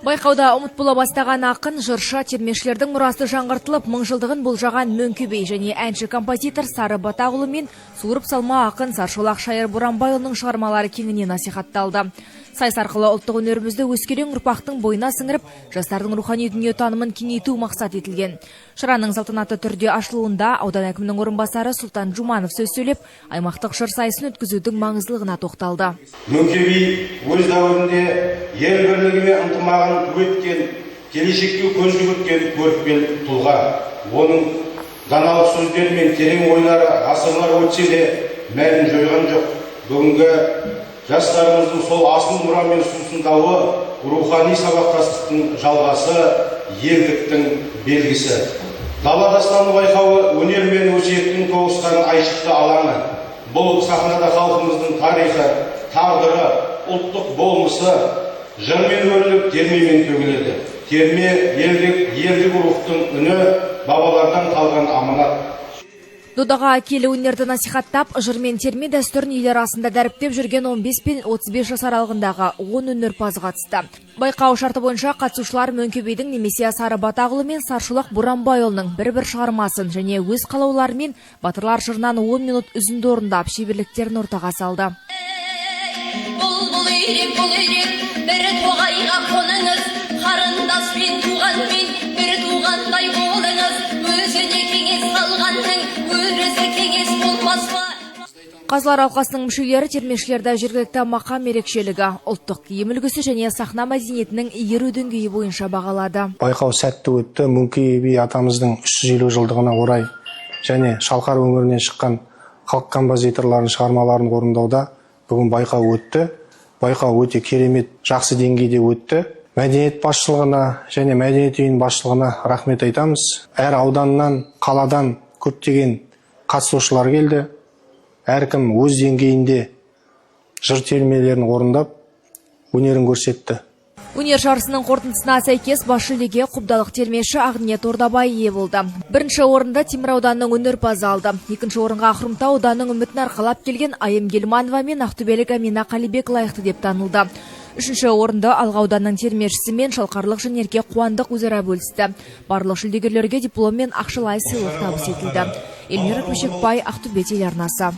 Байқауда ұмыт бола бастаған ақын, жыршы, термешілердің мұрасы жаңғыртылып, мыңжылдығын болжаған Мөңке би және әнші композитор Сары Батағұлы мен суырып салма ақын Саршолақ Шайыр Боранбайұлының шығармалары кеңінен насихатталды. Сайыс арқылы ұлттық өнерімізді өскелең ұрпақтың бойына сіңіріп, жастардың рухани дүниетанымын кеңейту мақсат етілген. Шараның салтанатты түрде ашылуында аудан әкімінің орынбасары Сұлтан Жуманов сөз сөйлеп, аймақтық жыр сайысын өткізудің маңыздылығына тоқталды. Мөңке би өз дәуірінде ел бірлігі мен ынтымағын ту еткен, келешекке көз жүгірткен көріпкел тұлға. Оның даналық сөздері мен терең ойлары ғасырлар өтсе де мәнін жойған жоқ. Бүгінгі жастарымыздың сол асыл мұрамен сусындауы – рухани сабақтастықтың жалғасы, елдіктің белгісі. Дала дастаны байқауы – өнер мен өсиеттің тоғысқан айшықты алаңы. Бұл сахнада халқымыздың тарихы, тағдыры, ұлттық болмысы жырмен өріліп, термемен төгіледі. Терме – елдік рухтың үні, бабалардан қалған аманат. Додаға киелі өнерді насихаттап, жыр мен терме дәстүрін ел арасында дәріптеп жүрген 15 пен 35 жас аралығындағы 10 өнерпаз қатысты. Байқау шарты бойынша қатысушылар Мөңке бидің немесе Сары Батағұлы мен Саршолақ Боранбайұлының бір-бір шығармасын және өз қалауларымен батырлар жырынан 10 минут үзінді орындап, шеберліктерін ортаға салды. Бұлбұл үйрек, бұл үйрек, бір тоғайға қоныңыз, қарындаспен, туғанмен бір туғандай болыңыз. Өзіне кеңес салғанның өрісі кеңес болмас па? Қазылар алқасының мүшелері термешілерді жергілікті мақам ерекшелігі, ұлттық киім үлгісі және сахна мәдениетінің игеру деңгейі бойынша бағалады. Байқау сәтті өтті. Мөңке би атамыздың 350 жылдығына орай және Шалқар өңірінен шыққан халық композиторларының шығармаларын орындауда бүгін байқау өтті. Байқау өте керемет, жақсы деңгейде өтті. Мәдениет басшылығына және мәдениет үйінің басшылығына рахмет айтамыз. Әр ауданнан, қаладан көптеген қатысушылар келді. Әркім өз деңгейінде жыр термелерін орындап, өнерін көрсетті. Өнер жарысының қорытындысына сәйкес, бас жүлдеге қобдалық термеші Ақниет Ордабай ие болды. Бірінші орынды Темір ауданының өнерпазы алды. Екінші орынға Хромтау ауданының үмітін арқалап келген Айым Гелманова мен ақтөбелік Амина Қалибек лайықты деп танылды. Үшінші орынды Алға ауданының термешісі мен шалқарлық Жанерке Қуандық өзара бөлісті. Барлық жүлдегерлерге диплом мен ақшалай сыйлық табыс етілді. Эльмира Көшекбай, Ақтөбе телеарнасы.